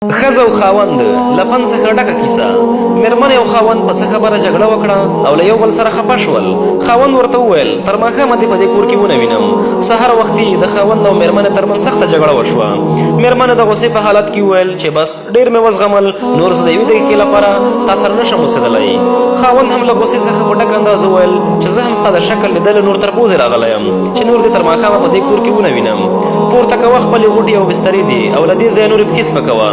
ښځه او خاوند له پند څخه ډکه کیسه. مېرمنې او خاوند په څه خبره جګړه وکړه او له یو بل سره خپه شول. خاوند ورته وویل، تر ماښامه دې په دې کور کې ونه وینم. سهار وختي د خاوند او مېرمنې ترمنځ سخته جګړه وشوه. مېرمنې د غوسې په حالت کې وویل چې بس ډېر مې وزغمل، نور زه د یوې دقیقې لپاره تا سره نه شم اوسېدلی. خاوند هم له غوسې څخه په ډکه انداز وویل چې زه هم ستا د شکل لیدلو نور تر پوزې راغلی یم چې نور دې تر ماښامه په دې کور کې ونه وینم. پورته کوه خپلې غوټې او بسترې دې او له دې ځایه نورې پښې سپکوه.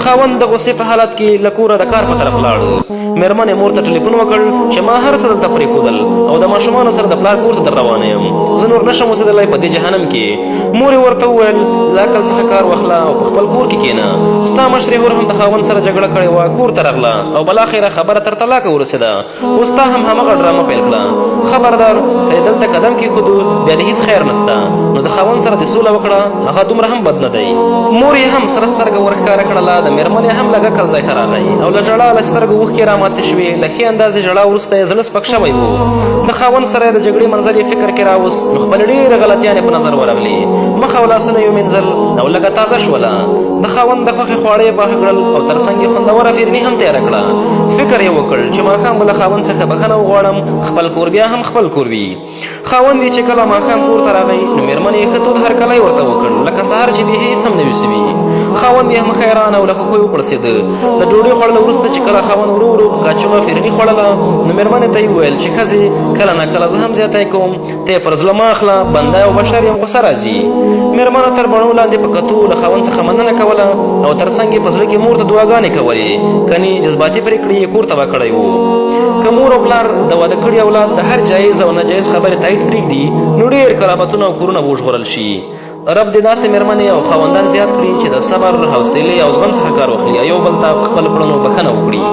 خاوند د غوسې په حالت کې له کوره د کار په طرف لاړ. مېرمنې مور ته ټلیفون وکړ چې ما هر څه دلته پرېښودل او د ماشومانو سره د پلار کور ته در روانه یم. زه نور نه شم اوسېدلی په دې جهنم کې. مور یې ورته وویل، له عقل څخه کار واخله او په خپل کور کې کېنه. ستا مشرې هور هم د خاوند سره جګړه کړې وه، کور ته راغله او بالاخره خبره تر طلاقه ورسېده. اوس تا هم همغه ډرامه پیل کړه. خبردار که دې دلته قدم کېښودو بیا دې هیڅ خیر نسته. نو د خاوند سره دې سوله وکړه، هغه دومره هم بد نه دی. مور یې هم سره سترګه ورښکاره کړله. د مېرمنې هم لږ عقل ځای ته راغی او له ژړا له سترګو اوښکې راماتې شوې. له ښې اندازې ژړا وروسته یې زړه سپک شوی و. د خاوند سره یې د جګړې منظر یې فکر کې راوست، نو خپلې ډېرې غلطیانې په نظر ورغلې. مخ او لاسونه یې ومینځل او لږه تازه شوله. د خاوند د خوښې خواړه یې پاخه کړل او تر څنګ یې خوندوره فیرني هم تیاره کړه. فکر یې وکړ چې ماښام به له خاوند څخه بښنه وغواړم، خپل کور بیا هم خپل کور وي. خاوند یې چې کله ماښام کور ته راغی نو مېرمنې یې ښه تود هرکلی ورته وکړ، لکه سهار چې بیخي هېڅ هم نه وي سوي. خاوند یې هم حیران او له خوښیو وپړسېده. د ډوډۍ خوړلو وروسته چې کله خاوند ورو ورو په کاچوغه فیرني خوړله نو مېرمنې ته یې وویل چې ښځې کله نا کله زه هم زیاتی کوم، ته یې پر زړه مه اخله، بنده او بشر یم، غوسه راځي. مېرمنه تر بڼو لاندې په کتو له خاوند څخه مننه کوله او تر څنګ یې په زړه کې مور ته دعاګانې کولې، کني جذباتي پرېکړې یې کور تباه کړی وو. که مور او پلار د واده کړي اولاد د هر جایز او ناجایز خبرې تایید پرېږدي نو ډېر کرامتونه او کورونه به وژغورل شي. رب دې داسې مېرمنې او خاوندان زیات کړي چې د صبر، حوصلې او زغم څخه کار واخلي او یو بل ته په خپلو کړنو بښنه وکړي.